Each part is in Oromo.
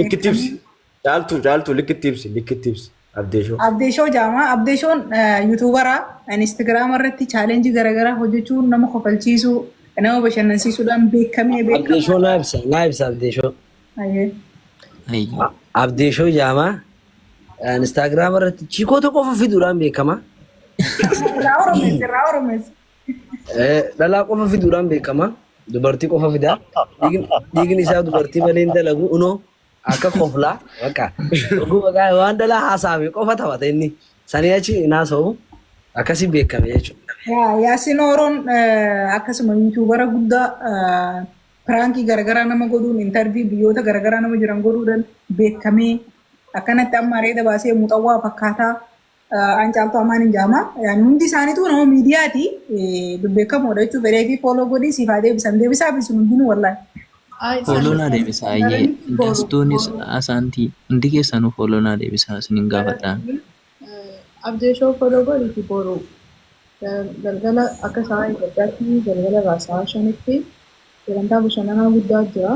Likkitti ibsi. Caaltuu caaltuu likkitti ibsi likkitti ibsi. Abdeeshoo. Abdeeshoo jaama. Abdeeshoon YouTuberaa Instagram irratti challenge garaagaraa hojjechuun nama kofalchiisuu, nama bashannansiisuudhaan beekamee beekama. Abdeeshoo naa ibsa naa ibsa Abdeeshoo. Ayyee. Ayyee. Abdeeshoo jaama. Instagram irratti chiikoota qofa fiduudhaan beekama. Irraa Oromees, irraa Oromees. Dhalaa qofa fiduudhaan beekama. Dubartii qofa fida. Dhiigni isaa dubartii malee hin dalagu. Unoo akka koflaa bakka dhuguu maqaa waan dhalaa haasa'ame qofa taphata inni. Sanii achi hin haasa'u. Akkasii beekame jechuudha. Yaa Yaasin Ooroon akkasuma YouTubera guddaa prankii garaagaraa nama godhuun interview biyyoota garaagaraa nama jiran godhuudhaan beekamee akkanatti amma areeda baasee muxawwaa fakkaataa An Caaltuu Amaan hin jaama. Yaani hundi isaaniitu nama miidiyaati. Beekamoodha jechuun fedheetii follow godhii siif haa deebisan. Deebisaa fi sun hundinuu wallaahi. Follow naa deebisaa ayyee dastuunis asaantii hundi keessanuu follow naa deebisaa isinin gaafadhaan. Abdee show follow godhiiti boru galgala akka sa'a Itoophiyaatti galgala irraa sa'a 5tti sagantaa bashannanaa guddaa jira.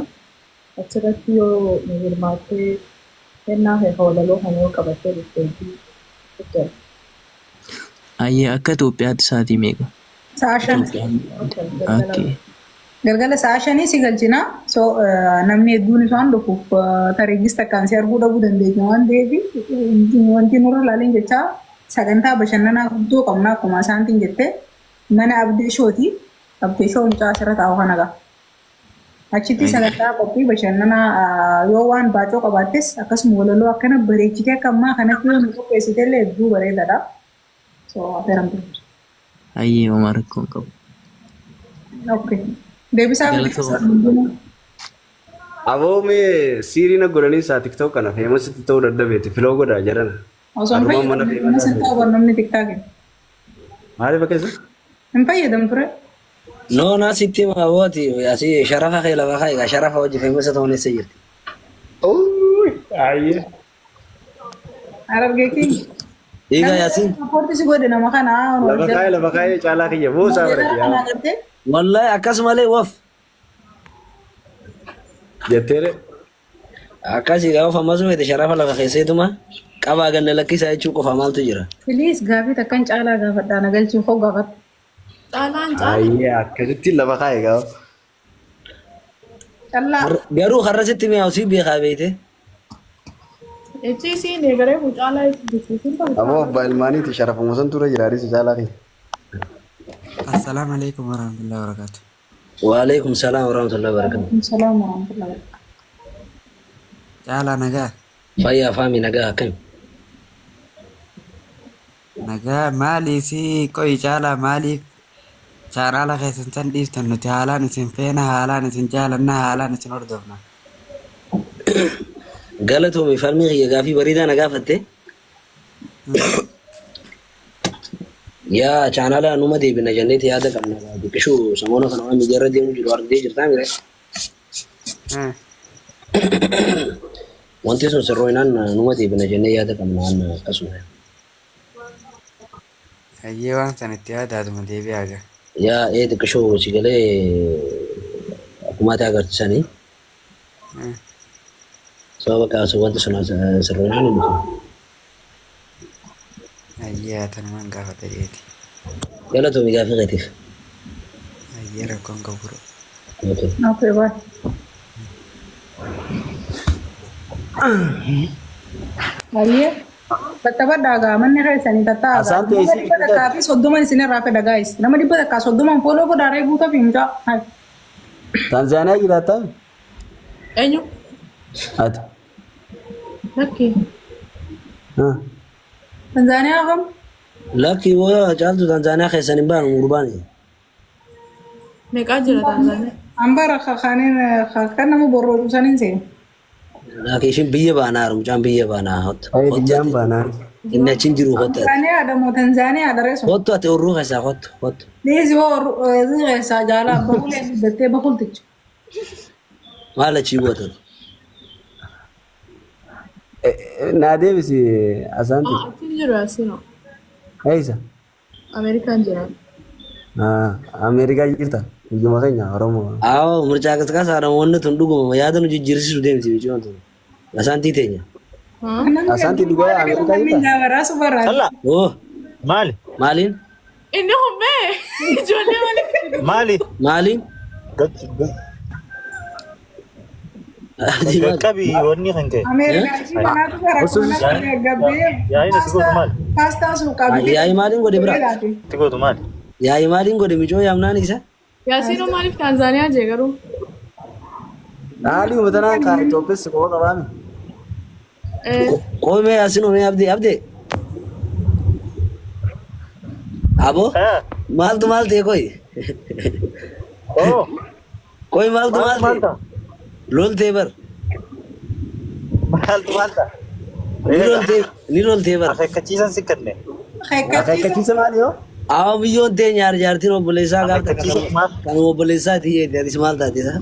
Achirratti yoo nu hirmaattee kennaa kee ka walaloo kana yoo qabattee dhufte hedduu sitti tola. Ayyee akka Itoophiyaatti sa'aatii meeqa? Sa'a 5. Itoophiyaan Okay, galgala okay. Galgala sa'a shanii si galchina. So namni hedduun isaan dhufuuf tarii gis takkaan si arguu dhabuu dandeenya waan ta'eef wanti nurra ilaalin jechaa sagantaa bashannanaa guddoo qabna akkuma isaantiin jette mana Abdee Shooti. Abdee Shoo mucaa asirra taa'u kana gaa. Achitti sagantaa qophii bashannanaa yoo waan baacoo qabaattes akkasuma walaloo akkana bareechitee akka ammaa kanatti yoo nu qopheessite illee hedduu bareedaadha. So affeeramte. Hayyee homaa rakkoo hin qabu. Okay. Deebisaa Galatooma. hundinuu. Aboo mee siirii na godhanii isaa tiktok kana feemasitti ta'uu dadhabeeti filoo godhaa jedhana. Osoo hin Adumaan mana fayyadamne feemasaa sin ta'u barnoonni tiktaakii. Maaliif akka isa? Hin fayyadamu ture. No na sitti hima abooti asii sharafa kee lafa kaa'i egaa sharafa hojii feemasa ta'uun eessa jirti. Uuy, Ayyee. Harargee keenya. Egaa Namni Yaasiin sappoorti si godhe nama kana. Lafa kaa'ee caalaa kiyya buusaa Kana bara yaa. agartee. wallahi akkasumalee waf Jetteere. Akkasii gaafa ammas feete sharafa lafa keesseetuma qabaa ganna lakkisaa jechuu qofa maaltu jira. Please gaafii takkan caalaa gaafadhaa na galchii koo gaafadhu. Caalaan caala. Ayyee akkasitti lafa kaa'e gaafa. Callaa. Garuu har'a sitti mi'aawu sii beekaa beeyte. Echi isiin eegalee kun caalaa itti dubbisiin ta'u. Aboo abbaa ilmaaniiti sharafuma san ture jiraadis caalaa kiyya. Assalamu alaikum warahmatullahi wabarakatuh. Waalaikum salaam warahmatullahi wabarakatuh. Salaam warahmatullahi wabarakatuh. Caalaa nagaa. Fayyaa faami nagaa akkami? Nagaa maaliif qoyi caalaa maaliif chaanaala keessan san dhiiftan nuti haalaan isin feena haalaan isin jaalanna haalaan isin hordofna. Galatoomi falmii kiyya gaafii bareedaa na gaafatte. Yaa chaanaala numa deebina jenneeti yaada qabna. Xiqqishuu samoona kana waan miidiyaa irra deemu jiru argitee jirtaa mire. Wanti sun sirrooynaan numa deebina jennee yaada qabna akkasuma. Hayyee waan san itti yaadaatuma deebi'aa gaa. Yaa ee xiqqishuu si galee akkuma ati agartisanii. Sababa kaasu wanti sun sirrooynaan hin dhufu. Hayyee haa tanumaan gaafadha jeeti. Galatoomi gaafii keetiif. Hayyee rakkoon qabu bro. Okay. Okay, bye. Hayyee. Tattabadhaa gaa manni keessanii tattaa'a gaa. Asaan Nama teessee 130 isinirraa fedha guys. Nama 130 follow godhaa ree guutaa fi mucaa. Hai. Tanzaaniyaa jiraattaa? Eenyu? Ati. Lakki. Tanzaaniyaa kam? Lakki woo caaltu Tanzaaniyaa keessan hin baanu gurbaan. Meeqaa jira Tanzaaniyaa? Ambara kaaniin kan nama borroocu saniin seenu. Lakki ishiin biyya baanaa mucaan biyya baanaa hottu. Ay biyyaan baanaa. Inni achi hin jiru hottu ati. Tanzaaniyaadha moo Tanzaaniyaadha reesu? Hottu ati urruu keessaa hottu hottu. Dhiisi hoo keessaa jaalaa bahulee guddattee bakulticha. Maal achii gootan? Naa deebisi asaanti. Achi hin jiru Yaasino. Eessa? Ameerikaan jira. Ameerikaa jirta? Biyyuma keenya Oromoo. Awoo mircaa qisqasaadha wanni tun dhuguma yaada nu jijjiirsiisu deemti micoon tun. Asaantii teenya. Asaantii dhugaa Ameerikaa jirta? Calla Oo maali? maaliin? Inni hummee ijoollee maaliif Maali? Maaliin? Ati maal? Qaqqabi wanni kan ka'e. Ameerikaa ishii kanaatu bara kana gabbee Yaa'iin si gootu maali? paastaa suuqaa bitee Yaa'ii maaliin godhe bira? Si gootu maali? Yaa'ii maaliin godhe micoo yaamnaan isa? Yaasiinoo maaliif Taanzaaniyaa jee garuu? Haalli uumatanaan kaa Itoophiyaas qofa qabaami. Qoomee Yaasiin oomee abdee abdee. Aboo maaltu maal ta'e qoyi? Oo Qoyi maaltu maaltu maal maal ta'e? ta'a? Lol ta'e bar. Maaltu maal ta'a? Ni loltee ni loltee bar. Akeekkachiisan si kenne. Akeekkachiisa maali yoo? Awa biyyoon teenya jaartiin obboleessaa gaaf takka Akeekkachiisa maal? kan obboleessaa tiyyeeti atis maal taate isa?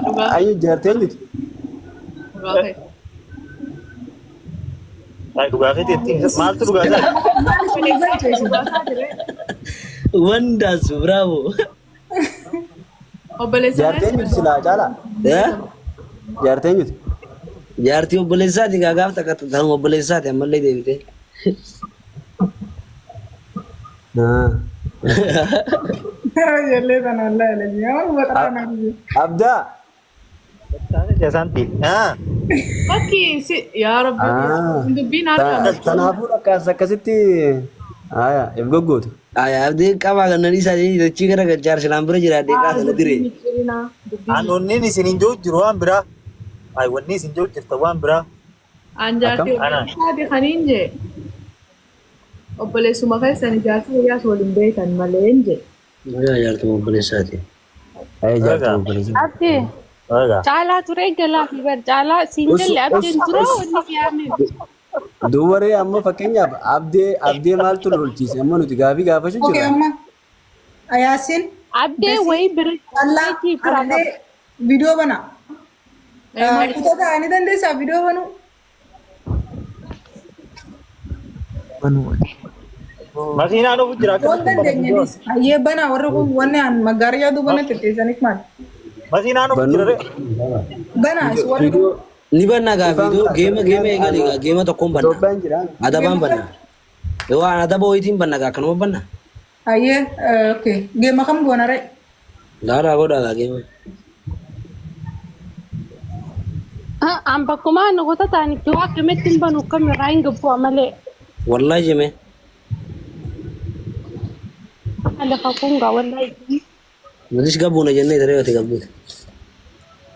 Dhugaa Ayyu jaartee miti. dhugaa ta'e. Ay dhugaa keetii ittiin maaltu dhugaa ta'a? Wandaas bravo. Obboleessa Jaartee miti silaa caalaa. Eh? Jaartee miti. Jaartii obboleessaati gaa gaaf takka kan obboleessaati ammallee deebite. Ijoollee sana wallaahi leenji. Waan baxaraa naa Abdaa. Asaantii. Ah Bakki si yaa rabbi dubbiin harka Kanaafuu akkas akkasitti haya if goggootu. Ay abdii qabaa kan nanii isaa dachii gara galchaar silaan bira jiraadhee qaasa na dire. miccirinaa dubbiin. An onneen isin hin jiru jiru waan biraa. Ay wanni isin jiru jirta waan biraa. An jaartii Ana. obboleessaati kaniin jee obboleessuma keessan jaartii hiyyaas waliin beekan malee hin jee. Yaa jaartuma obboleessaati. Ayya jaartee obboleessa. Abdee Egaa. caalaa ture galaa fi bar caalaa siin galle abdeen tura wanni yaame. Dubaree amma fakkeenyaaf abdee abdee maaltu lolchiise amma nuti gaafii gaafachuu Okay, jirra. amma Yaasin Abdee wayii bira Allaa abdee viidiyoo bana. Kutaa ni dandeessaa viidiyoo banuu? Banuu. Makiinaan ofu jira Waan dandeenyenis. Ayyee banaa warri kun wanni aan maggaariyaa duubana tetteessaniif maali? Makiinaan ofu jira ree. Banaa is warri kun. Ni banna gaa viidiyoo geema geema eegali gaa geema tokkoon banna. Itoophiyaan jira. Adabaan banna. Yoo waan adaba wayiitiin banna gaa akkanuma banna. Ayyee okay geema kam goona ree? Laalaa godhaa gaa geema. An bakkuma ani kutaa ta'anitti waa akkamitti hin banu kamirraa hin gabbu'a malee. Wallahi jime. Lafa kun gaa wallahi. Nutis gabbuuna jennee taree ati gabbuute.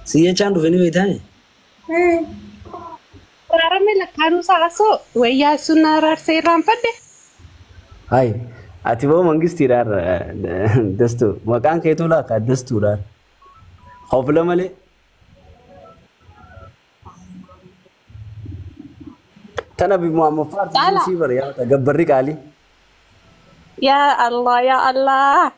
Si jechaan dhufe ni beektaani? Araarame lakkaanuu isaa asoo wayyaa sun araarsee irraanfadhe. Hai ati boo mangistiidhaan dastuu maqaan keetuu laata dastuudhaan hofla malee. Tana bi Muhammad Faarsi Caalaa. sii bara yaa gabbarri qaalii. Yaa Allah yaa Allah.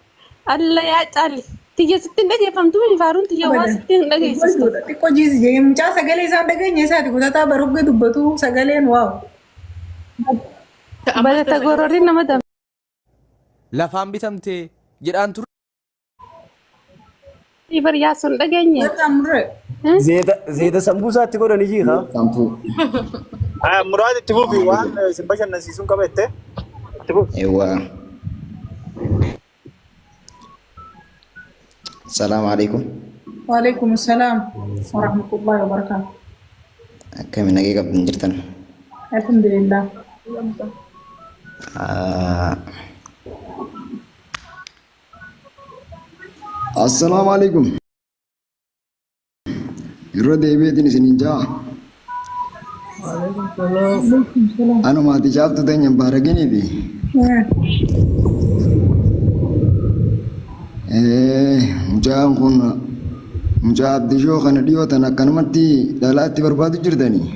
Allah yaa caali. Tiyya sitti hin dhageeffamtu mini faaruun tiyya waa sitti hin dhageessistu. Xiqqoo jiisi jee mucaa sagalee isaan dhageenye isaati kutataa barugge dubbatu sagaleen waaw. Balata gororri nama dam. Lafaan bitamtee jedhaan ture. Bar yaa sun dhageenye. Bakka murre. Zeeta zeeta sambuusaatti godhanii jiika. Sampu. Ah muraad itti fufi waan isin bashannansiisuun qaba jettee. Itti fufi. Ewa. Salaamu alaikum. Waalaikum salaam warahmatullahi wabarakatuh. Akkami nagee qabdan jirtan? Alhamdulillah. Ah. Assalaamu alaikum. Irra deebi'eetiin isiniin ja'a. Anuma ati caaftu teenya hin baaraginiiti. Mucaan kun mucaa Abdishoo kana dhiyoo tan akkanumatti dhalaatti barbaadu jirtanii.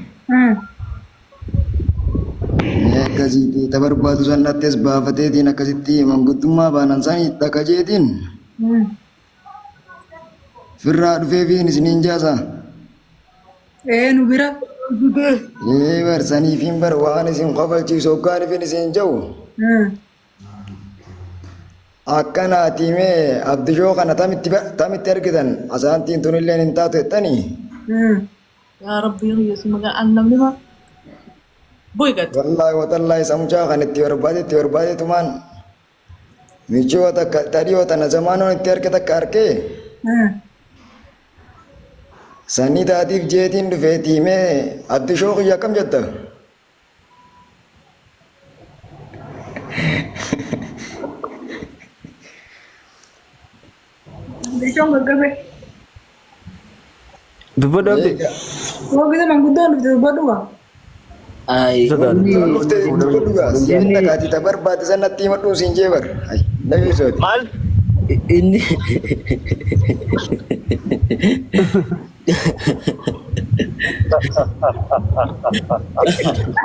Mee akkasitti ta barbaadu san dhattees baafateetiin akkasitti manguddummaa baanan san dhaqajeetiin firraa dhufeefiin isiniin jaasa. Ee nu bira. Ee bar saniifiin bar waan isin kofalchiisu hoggaanifiin isin ja'u. Akkanaati mee Abdishoo kana tamitti tamitti argitan asaantiin tunilleen hin taatu jettanii. Yaa Rabbii kiyya si magaa an namni ma bu'i gad. Wallaahi watallaahi isa mucaa kan itti barbaade itti barbaade tumaan michuu takka ta dhiyoo tana zamaanoon itti harke takka harkee sanii taatiif jeetiin dhufeetii himee Abdishoo kiyya akkam jetta? Bishaan gaggabe. Dubbadhu Abdi. Wagga manguddoon dhufte dubbadhu gaa. Ay, Sodaata. Yoo dhufte dubbadhu gaa siin dhaqaati ta barbaade sanatti himadhuun siin jee bar. Ay, dhageessooti. Maal? Inni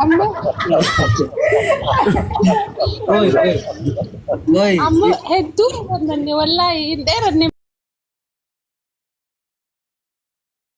Amma Oi, oi, oi. amma hedduu hin dheeranne, wallaahi hin dheeranne.